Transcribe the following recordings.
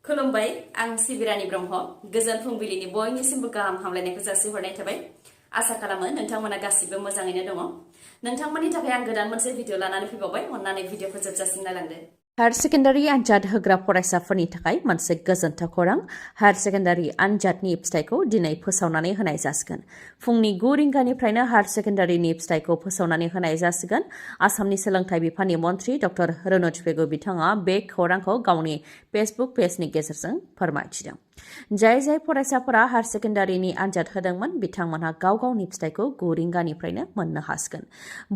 खुलुमबाय आं सिबि रानि ब्रह्म गोजोन फुंबिलिनि बयनिसिमबो गाहाम हामलायनायखौ जासिहरनाय थाबाय आसा खालामो नोंथांमोना गासिबो मोजाङैनो दङ नोंथांमोननि थाखाय आं गोदान मोनसे भिडिअ लानानै फैबावबाय अन्नानै भिडिअखौ जोबजासिम नायलांदो हायार सेकेन्डारि आनजाद होग्रा फरायसाफोरनि थाखाय मोनसे गोजोनथाव खौरां हायार सेकेन्डारि आनजादनि फिथाइखौ दिनै फोसावनानै होनाय जासिगोन फुंनि 9 रिंगानिफ्रायनो हायार सेकेन्डारिनि फिथाइखौ फोसावनानै होनाय जासिगोन आसामनि सोलोंथाइ बिफाननि मन्थ्रि डक्टर रनज पेगु बिथाङा बे खौरांखौ गावनि फेसबुक पेजनि गेजेरजों फोरमायथिदों जाय फरायसाफोरा हायार सेकेन्डारिनि आनजाद होदोंमोन बिथांमोनहा गाव गावनि फिथाइखौ 9 रिंगानिफ्रायनो मोननो हासिगोन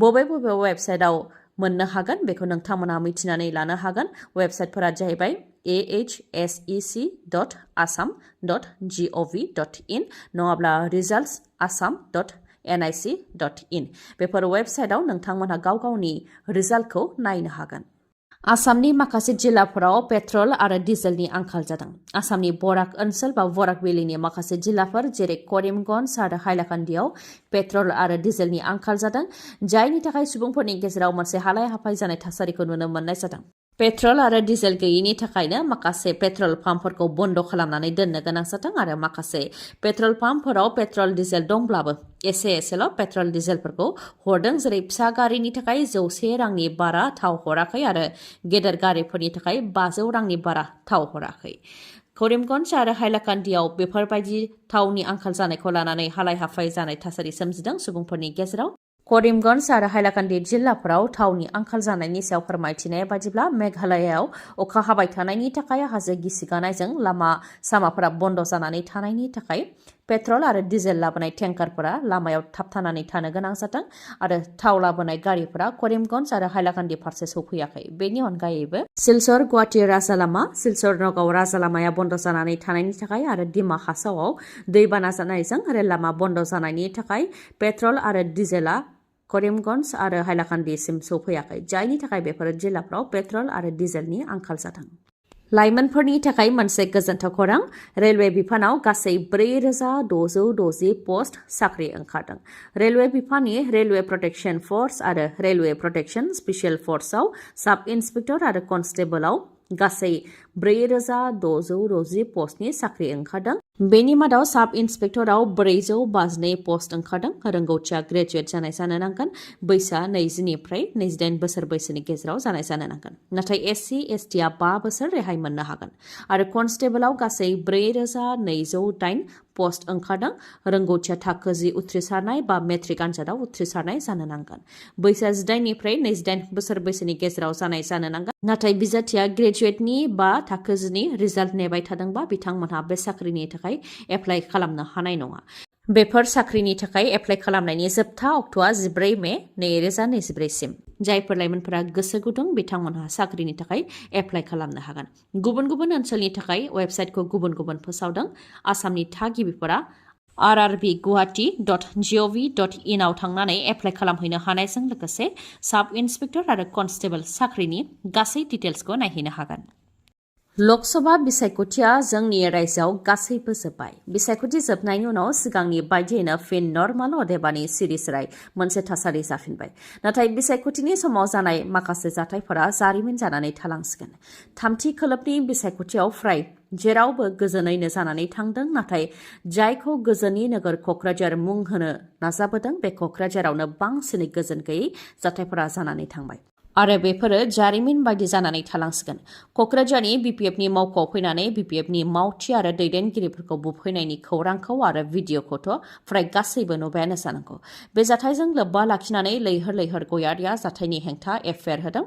बबे वेबसाइटआव मोननो हागोन बेखौ नोंथांमोना मिथिनानै लानो हागोन वेबसाइटफोरा जाहैबाय ahsec.assam.gov.in नङाब्ला resultsassam.nic.in बेफोर वेबसाइटआव नोंथांमोनहा गाव गावनि रिजाल्टखौ नायनो हागोन आसामनि माखासे जिल्लाफोराव पेट्रल आरो डिजेलनि आंखाल जादों आसामनि बराक ओनसोल बा बराक भेलिनि माखासे जिल्लाफोर जेरै करिमगन्ज आरो हाइलाकान्दियाव पेट्रल आरो डिजेलनि आंखाल जादों जायनि थाखाय सुबुंफोरनि गेजेराव मोनसे हालाय हाफाय जानाय थासारिखौ नुनो मोननाय जादों पेट्रल आरो डिजेल गैयिनि थाखायनो माखासे पेट्रल पाम्पफोरखौ बन्द खालामनानै दोननो गोनां जादों आरो माखासे पेट्रल पाम्पफोराव पेट्रल डिजेल दंब्लाबो एसेल' पेट्रल डिजेलफोरखौ हरदों जेरै फिसा गारिनि थाखाय 100 रांनि बारा थाव हराखै आरो गेदेर गारिफोरनि थाखाय 500 रांनि बारा थाव हराखै करिमगन्ज आरो हाइलाकान्दियाव बेफोरबायदि थावनि आंखाल जानायखौ लानानै हालाय हाफाय जानाय थासारि सोमजिदों सुबुंफोरनि गेजेराव करिमगन्ज आरो हाइलाकान्दी जिल्लाफोराव थावनि आंखाल जानायनि सायाव फोरमायथिनाय बायदिब्ला मेघालयाव अखा हाबाय थानायनि थाखाय हाजो गिसिगानायजों लामा सामाफोरा बन्द जानानै थानायनि थाखाय पेट्रल आरो डिजेल लाबोनाय टेंकारफोरा लामायाव थाबथानानै थानो गोनां जादों आरो थाव लाबोनाय गारिफोरा करिमगन्ज आरो हाइलाकान्दी फारसे सौफैयाखै बेनि अनगायैबो सिलचर गुवाहाटी राजालामा सिलचर नगाव राजालामाया बन्द जानानै थानायनि थाखाय आरो दिमा हासावआव दैबाना जानायजों रेल लामा बन्द जानायनि थाखाय पेट्रल आरो डिजेला करिमगन्ज आरो हाइलाकान्दिसिम सौफैयाखै जायनि थाखाय बेफोर जिल्लाफ्राव पेट्रल आरो डिजेलनि आंखाल जादों लाइमोनफोरनि थाखाय मोनसे गोजोनथाव खौरां रेलवे बिफानाव गासै 4660 पस्ट साख्रि ओंखारदों रेलवे बिफाननि रेलवे प्रोटेक्शन फर्स आरो रेलवे प्रोटेक्शन स्पेशल फर्सआव साब इन्सपेक्टर आरो कनस्टेबलआव गासै 4660 पस्टनि साख्रि ओंखारदों बेनि मादाव साब इन्सपेक्टराव 452 पस्ट ओंखारदों रोंगौथिया ग्रेजुवेट जानाय जानो नांगोन बैसोआ 20 निफ्राय 28 बोसोर बैसोनि गेजेराव जानाय जानो नांगोन नाथाय एससि एसटिआ 5 बोसोर रेहाय मोननो हागोन आरो कनस्टेबलआव गासै 4208 पस्ट ओंखारदों रोंगौथिया थाखो 10 उथ्रिसारनाय बा मेट्रिक आनजादाव उथ्रिसारनाय जानो नांगोन बैसोआ 18 निफ्राय 28 बोसोर बैसोनि गेजेराव जानाय जानो नांगोन नाथाय बिजाथिया ग्रेजुवेटनि बा थाखो 10 नि रिजाल्ट नेबाय थादोंबा बिथांमोनहा बे साख्रिनि थाखाय एप्लाइ खालामनो हानाय नङा बेफोर साख्रिनि थाखाय एप्लाइ खालामनायनि जोबथा अक्ट'आ 14 मे 2024 सिम जायफोर लाइमोनफोरा गोसो गुदुं बिथांमोनहा साख्रिनि थाखाय एप्लाइ खालामनो हागोन गुबुन गुबुन ओनसोलनि थाखाय वेबसाइटखौ गुबुन गुबुन फोसावदों आसामनि थागिबिफोरा rrbguwahati.gov.in आव थांनानै एप्लाइ खालामहैनो हानायजों लोगोसे साब इन्सपेक्टर आरो कनस्टेबल साख्रिनि गासै डिटेल्सखौ नायहैनो हागोन लकसभा बिसायख'थिया जोंनि रायजोआव गासैबो जोब्बाय बिसायख'थि जोबनायनि उनाव सिगांनि बायदियैनो फिन नर्माल अदेबानि सिरिसराय मोनसे थासारि जाफिनबाय नाथाय बिसायख'थिनि समाव जानाय माखासे जाथायफोरा जारिमिन जानानै थालांसिगोन थामथि खोलोबनि बिसायख'थियाव फ्राय जेरावबो गोजोनैनो जानानै थांदों नाथाय जायखौ गोजोननि नोगोर क'क्राझार मुं होनो नाजाबोदों बे क'क्राझारावनो बांसिनै गोजोन गैयै जाथायफोरा जानानै थांबाय आरो बेफोरो जारिमिन बायदि जानानै थालांसिगोन क'क्राझारनि बिपिएफनि मावख'आव फैनानै बिपिएफनि मावथि आरो दैदेनगिरिफोरखौ बुफैनायनि खौरांखौ आरो भिडिअखौथ' फ्राय गासैबो नुबायानो जानांगौ बे जाथायजों लोब्बा लाखिनानै लैहोर लैहोर गयारिया जाथायनि हेंथा एफआइआर होदों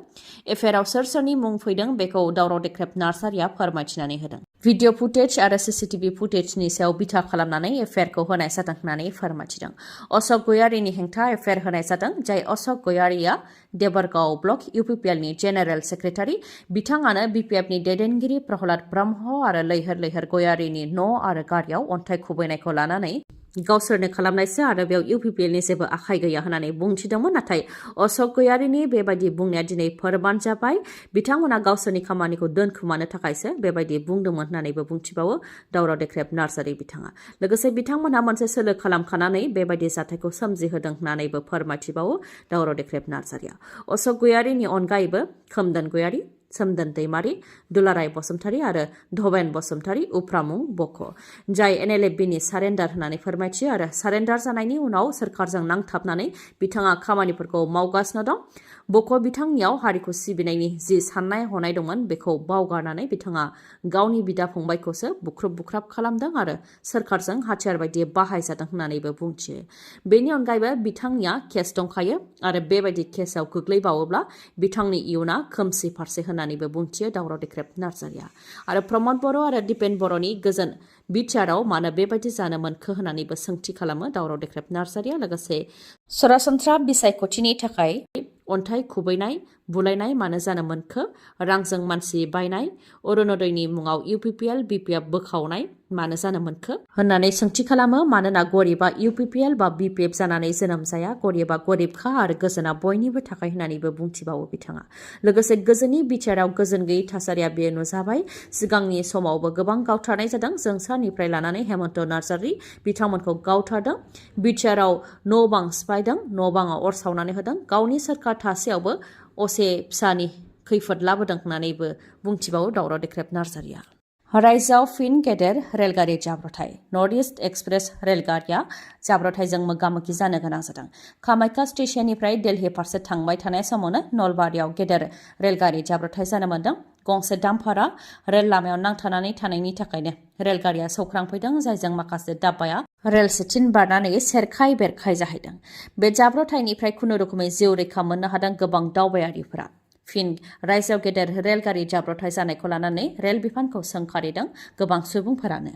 एफआइआराव सोर सोरनि मुं फैदों बेखौ दावराव देख्रेब नार्जारिया फोरमायथिनानै होदों भिडिअ फुटेज आरो सीसीटीवी फुटेजनि सायाव बिथा खालामनानै एफआइआरखौ होनाय जादों होननानै फोरमायथिदों अशोक गयारिनि हेंथा एफआइआर होनाय जादों जाय अशोक गयारिया देबरगाव ब्लक UPPLनि जेनेरेल सेक्रेटारि बिथाङानो बिपिएफनि दैदेनगिरि प्रहलाद ब्रह्म आरो लैहोर लैहोर गयारिनि न' आरो गारियाव अन्थाइ खुबैनायखौ लानानै गावसोरनो खालामनायसो आरो बेयाव UPPLनि जेबो आखाइ गैया होननानै बुंथिदोंमोन नाथाय अशोक गयारिनि बेबायदि बुंनाया दिनै फोरमान जाबाय बिथांमोना गावसोरनि खामानिखौ दोनखोमानो थाखायसो बेबायदि बुंदोंमोन होननानैबो बुंथिबावो दावराव देख्रेब नार्जारि बिथाङा लोगोसे बिथांमोनहा मोनसे सोलो खालामखानानै बेबायदि जाथायखौ सोमजिहोदों होननानैबो फोरमायथिबावो दावराव देख्रेब नार्जारिया अशोक गयारिनि अनगायैबो खोमदोन गयारि सोमदोन दैमारि, दुलाराय बसुमतारी आरो धबेन बसुमतारी उफ्रामुं बक', जाय NLFB-नि सारेन्डार होननानै फोरमायथियो आरो सारेन्डार जानायनि उनाव सोरखारजों नांथाबनानै बिथाङा खामानिफोरखौ मावगासिनो दं। बक' बिथांनियाव हारिखौ सिबिनायनि जि साननाय हनाय दंमोन बेखौ बावगारनानै बिथाङा गावनि बिदा फंबायखौसो बुख्रुब-बुख्राब खालामदों आरो सोरखारजों हाथियार बायदि बाहायजादों होननानैबो बुंथियो। बेनि अनगायैबो बिथांनिया केस दंखायो आरो बेबायदि केसआव गोग्लैबावोब्ला बिथांनि इयुना खोमसि फारसे होननानैबो बुंथियो दावराव देख्रेब नार्जारिया। आरो प्रमद बर' आरो दिपेन बर'नि गोजोन बिटिआरआव मानो बेबायदि जानो मोनखो होननानैबो सोंथि खालामो दावराव देख्रेब नार्जारिया। लोगोसे सरासनस्रा बिसायख'थिनि थाखाय अन्थाइ खुबैनाय, बुलायनाय मानो जानो मोनखो, रांजों मानसि बायनाय, अरुणोदयनि मुङाव UPPL BPF बोखावनाय मानो जानो मोनखो होननानै सोंथि खालामो। मानोना गरिबा UPPL बा BPF जानानै जोनोम जाया, गरिबा गरिबखा आरो गोजोना बयनिबो थाखाय होननानैबो बुंथिबावो बिथाङा। लोगोसे गोजोननि बिटिआरआव गोजोन गैयै थासारिया बे नुजाबाय। सिगांनि समावबो गोबां गावथारनाय जादों। जोंसारनिफ्राय लानानै हेमन्त नार्जारि बिथांमोनखौ गावथारदों। बिटिआरआव न' बां सिफायदों, न' बाङाव अर सावनानै होदों, गावनि सोरखार थासेयावबो असे फिसानि खैफोद लाबोदों होननानैबो बुंथिबावो दावराव देख्रेब नार्जारिया। रायजोआव फिन गेदेर रेलगारि जाब्रथाय। नर्थ इस्ट एक्सप्रेस रेलगारिया जाब्रथायजों मोगा-मोगि जानो गोनां जादों। कामाख्या स्टेशननिफ्राय दिल्ली फारसे थांबाय थानाय समावनो नलबारियाव गेदेर रेलगारि जाब्रथाय जानो मोनदों। गंसे डाम्पारा रेल लामायाव नांथानानै थानायनि थाखायनो रेलगारिया सौख्रांफैदों, जायजों माखासे दाब्बाया रेल सेथिं बारनानै सेरखाय बेरखाय जाहैदों। बे जाब्रथायनिफ्राय खुनुरुखुमै जिउ रैखा मोननो हादों गोबां दावबायारिफोरा। फिन रायजोआव गेदेर रेलगारि जाब्रथाय जानायखौ लानानै रेल बिफानखौ सोंखारिदों गोबां सुबुंफोरानो।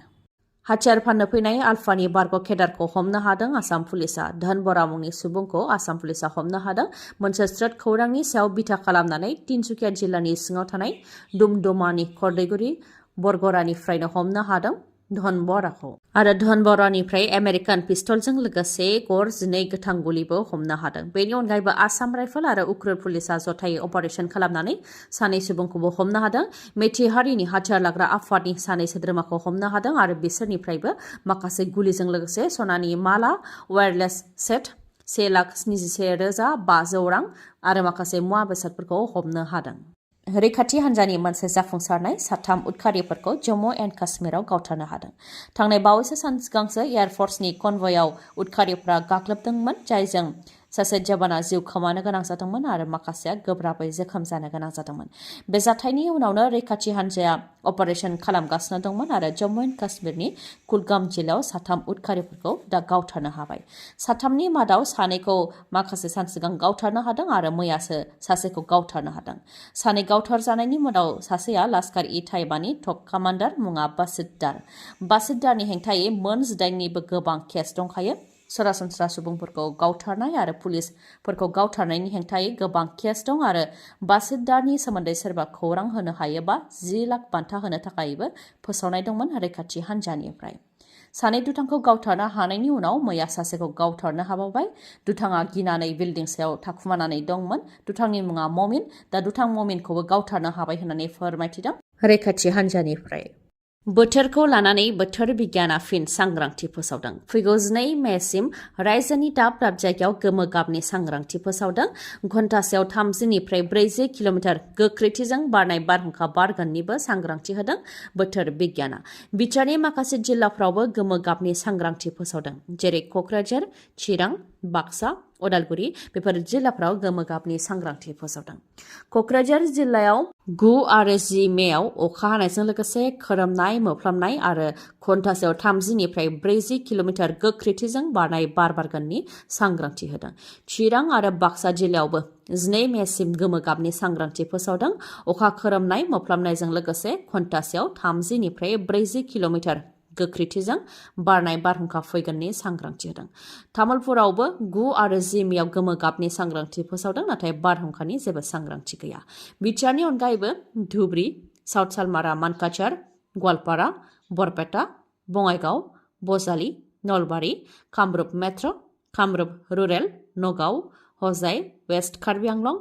हाथियार फाननो फैनाय आलफानि बारग' केडारखौ हमनो हादों आसाम पुलिसा। धन बरा मुंनि सुबुंखौ आसाम पुलिसा हमनो हादों। मोनसे स्रोत खौरांनि सायाव बिथा खालामनानै तिनसुकिया जिल्लानि सिङाव थानाय दुमदुमानि खरदैगुरि बरगरानिफ्रायनो हमनो हादों धन बराखौ। आरो धन बरानिफ्राय आमेरिकान पिस्तलजों लोगोसे गर 12 गोथां गुलिबो हमनो हादों। बेनि अनगायैबो आसाम राइफल आरो उख्रुल पुलिसा जथायै अपारेशन खालामनानै सानै सुबुंखौबो हमनो हादों। मेथि हारिनि हाथियार लाग्रा आफादनि सानै सोद्रोमाखौ हमनो हादों आरो बिसोरनिफ्रायबो माखासे गुलिजों लोगोसे सनानि माला, वायारलेस सेट, 1,71,500 रां आरो माखासे मुवा बेसादफोरखौ हमनो हादों। रैखाथि हान्जानि मोनसे जाफुंसारनाय 3 उदखारिफोरखौ जम्मु एन्ड काश्मीराव गावथारनो हादों। थांनाय बावैसो सान सिगांसो एयारफर्सनि कनभयआव उदखारिफोरा गाग्लोबदोंमोन, जायजों सासे जवाना जिउ खोमानो गोनां जादोंमोन आरो माखासेया गोब्राबै जोखोम जानो गोनां जादोंमोन। बे जाथायनि उनावनो रैखाथि हान्जाया अपारेशन खालामगासिनो दंमोन आरो जम्मु एन्ड काश्मीरनि कुलगाम जिल्लायाव 3 उदखारिफोरखौ दा गावथारनो हाबाय। 3नि मादाव 2खौ माखासे सान सिगां गावथारनो हादों आरो मैयासो सासेखौ गावथारनो हादों। 2 गावथार जानायनि मादाव सासेया लास्कार-इ-ताइबानि टप कामान्डार मुङा बासिद्दारनि हेंथायै मोन 19निबो गोबां केस दंखायो। सरासनस्रा सुबुंफोरखौ गावथारनाय आरो पुलिसफोरखौ गावथारनायनि हेंथायै गोबां केस दं आरो बासिद्दारनि सोमोन्दै सोरबा खौरां होनो हायोबा 10 लाख बान्था होनो थाखायबो फोसावनाय दंमोन रैखाथि हान्जानिफ्राय। 2 दुथांखौ गावथारनो हानायनि उनाव मैया सासेखौ गावथारनो हाबावबाय। दुथाङा गिनानै बिल्डिं सायाव थाखुमानानै दंमोन। दुथांनि मुङा ममिन। दा दुथां ममिनखौबो गावथारनो हाबाय होननानै फोरमायथिदों रैखाथि हान्जानिफ्राय। बोथोरखौ लानानै बोथोर बिगियाना फिन सांग्रांथि फोसावदों। फैगौ 12 मेसिम रायजोनि दाब दाब जायगायाव गोमो गाबनि सांग्रांथि फोसावदों। घन्टासेयाव 30निफ्राय 40 किल'मिटार गोख्रैथिजों बारनाय बारहुंखा बारगोननिबो सांग्रांथि होदों बोथोर बिगियाना। बिटिआरनि माखासे जिल्लाफ्रावबो गोमो गाबनि सांग्रांथि फोसावदों, जेरै क'क्राझार, चिरां, बाक्सा, उदालगुरि बेफोर जिल्लाफ्राव गोमो गाबनि सांग्रांथि फोसावदों। क'क्राझार जिल्लायाव 9 आरो 10 मेआव अखा हानायजों लोगोसे खोरोमनाय, मोफ्लामनाय आरो घन्टासेयाव 30निफ्राय 40 किल'मिटार गोख्रैथिजों बारनाय बार बारगोननि सांग्रांथि होदों। चिरां आरो बाक्सा जिल्लायावबो 12 मेसिम गोमो गाबनि सांग्रांथि फोसावदों। अखा खोरोमनाय, मोफ्लामनायजों लोगोसे घन्टासेयाव 30निफ्राय 40 किल'मिटार गोख्रैथिजों बारनाय बारहुंखा फैगोननि सांग्रांथि होदों। तामुलपुरावबो 9 आरो 10 मेआव गोमो गाबनि सांग्रांथि फोसावदों, नाथाय बारहुंखानि जेबो सांग्रांथि गैया। बिटिआरनि अनगायैबो Dhubri, south Salmara Mankachar, Goalpara, Barpeta, Bongaigaon, Bajali, Nalbari, Kamrup metro', Kamrup rural, Nagaon, Hojai, west Karbi Anglong,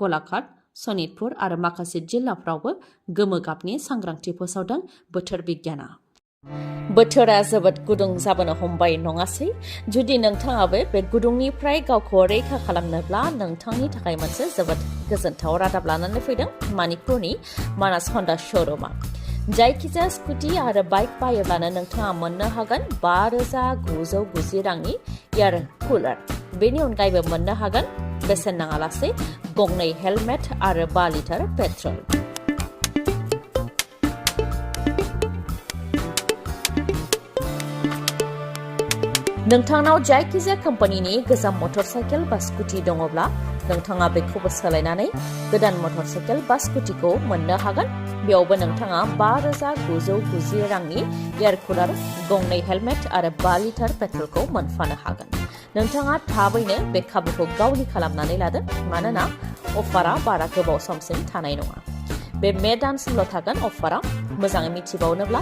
Golaghat, Sonitpur आरो माखासे जिल्लाफ्रावबो गोमो गाबनि सांग्रांथि फोसावदों बोथोर बिगियाना। बोथोरा जोबोद गुदुं जाबोनो हमबाय नङासै जुदि नोंथाङाबो बे गुदुंनिफ्राय गावखौ रैखा खालामनोब्ला नोंथांनि थाखाय मोनसे जोबोद गोजोनथाव रादाब लानानै फैदों मणिपुरनि मानास हन्डा श'रुमा जायखिजाया स्कुटि आरो बाइक बायोब्लानो नोंथाङा मोननो हागोन 5,990 रांनि एयार कुलार बेनि अनगायैबो मोननो हागोन बेसेन नाङालासे गंनै हेलमेट आरो 5 लिटार पेट्रल नोंथांनाव जायखिजाया कम्पानिनि गोजाम मटर साइकेल बा स्कुटि दङब्ला नोंथाङा बेखौबो सोलायनानै गोदान मटर साइकेल बा स्कुटिखौ मोननो हागोन बेयावबो नोंथाङा 5,990 रांनि एयार कुलार गंनै हेलमेट आरो 5 लिटार पेट्रलखौ मोनफानो हागोन नोंथाङा थाबैनो बे खाबुखौ गावनि खालामनानै लादो मानोना अफारा बारा गोबाव समसिम थानाय नङा बे मे दानसिमल' थागोन अफारा मोजाङै मिथिबावनोब्ला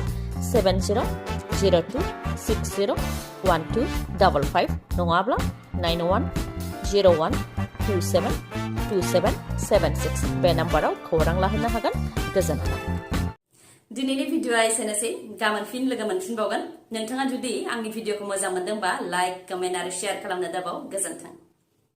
7060601255 नङाब्ला 9101272776 बे नाम्बाराव खौरां लाहरनो हागोन गोजोन्थों दिनैनि भिडिअआ एसेनोसै गाबोन फिन लोगो मोनफिनबावगोन नोंथाङा जुदि आंनि भिडिअखौ मोजां मोनदोंबा लाइक कमेन्ट आरो शेयार खालामनो दाबाव गोजोन्थों